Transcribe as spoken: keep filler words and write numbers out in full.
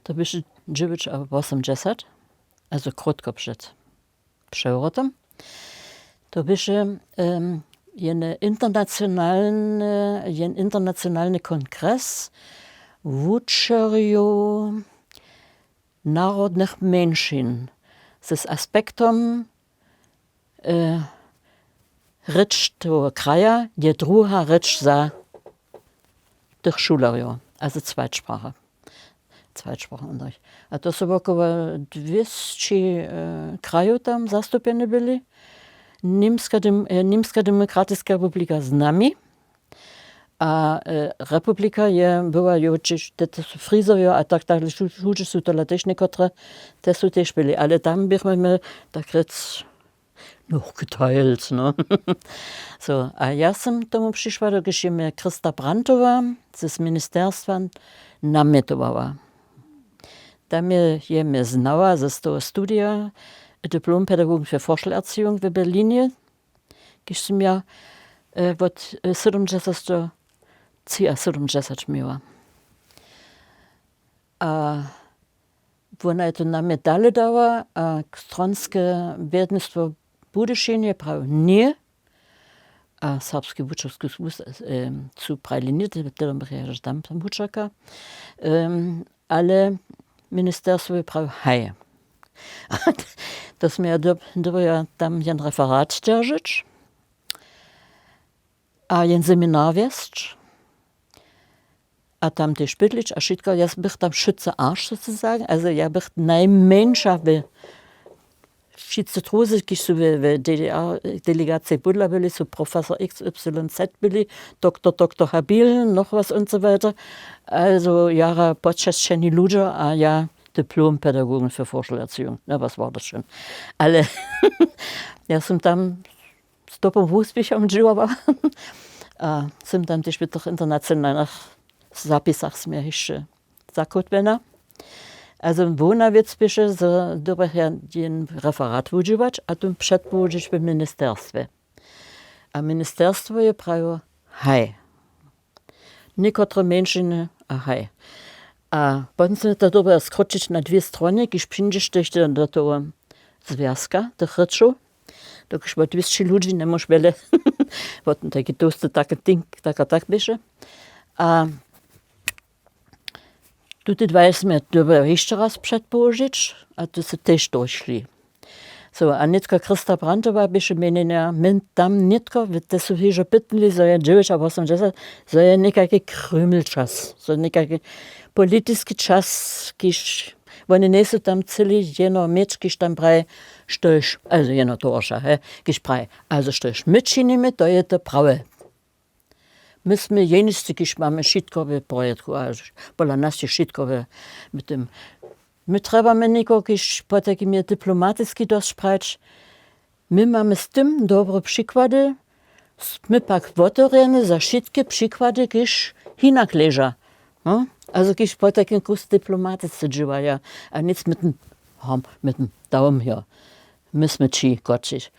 to běše dźewjećawosomdźesat, also krótko před přewrotom. To běše um, jene internacionalny, jen internacionalny kongres wučerjow narodnych mjeńšin z aspektom e, rěč toho kraja je druha rěč za tych šulerjow, also Zweitsprache. Zweitsprachenunterricht. A to su wokoło dwěsći e, krajow tam zastupjene byli. Nimska, dem, e, Nimska Demokratiska Republika z nami. A e, republika je była jo čiž te, te su Frizerjo a tak dale, huči su tola tež někotre, te su tež byli, ale tam běchmy my tak rěc noch geteilt, no. So, a ja sym tomu přišła, dokelž je mje Christa Brandtowa z ministerstwa namjetowała. Tam je, je mje znała z toho studija, Diplom-Pädagogin für Vorschulerziehung w Berlinie, kiž sym ja e, wot e, sydomdźesat do třiasydomdźesat měła. A wona je to na mje dale dała a stronske wjednistwo w Budyšinje prawi ně. A serbski wučerski su prajili ně, tedom běch ja tam wučerka. Ale ministerstwo je prawiło haj. To smy ja dyrbja tam jen referat dźeržeć a jen seminar wjesć a tam tež bydlić a wšitko. Ja bych tam wšitce arš sozusagen, also ja bych najmjeńša w wšitce druzy, kiž su w delegacije bydla byli, su profesor x y z byli, doktor doktor habil noch was und so weiter. Also jara podčasćeni ludźo a ja Diplom-Pädagogin für Vorschulerziehung, no was war das schon. Ale ja sym tam z dobrim wuspěchom dźěłała. A sym tam tež w tych internacionalnych zapisach směr hišće zakótwjena. Also wona wěc běše, zo dyrbjach ja jen referat wudźěłać a tu předpołdźić w ministerstwje. A ministerstwo je prawiło haj. Někotre mjeńšiny a haj. A potom smy to dyrbja skróćić na dwě stronje, kiž přińdźeš tež do toho zwjazka tych rěčow, dokelž wot dwěsći ludźi njemóž wjele. Potom taki tołsty tak, tak a tak běše. A tute dwaj smy dyrbja hišće raz předpołožić a to su tež došli. So a nětko Christa Brandtowa běše měnjena, my tam nětko te su hižo pytnili, zo je dźewjećawosomdźesat, zo je někajki kryml čas, zo je někajki politiski čas, kiž woni njejsu tam chcyli jeno měć, kiž tam praji, štož, also jeno towarša, he, kiž praji, also štož my činimy, to je to prawe. My smy jeničcy, kiž mamy wšitko w porjadku a pola nas je wšitko w tym. My trjebamy někoho, kiž potajkim je diplomatiski dosć prać. My mamy z tym dobre přikłady, smy pak wotewrjeni za wšitke přikłady, kiž hinak leža. No? Also kiž potajkim kus diplomatisce dźěłaja a nic my tym, hom, my tym dałom jo. My smy ći kotřiž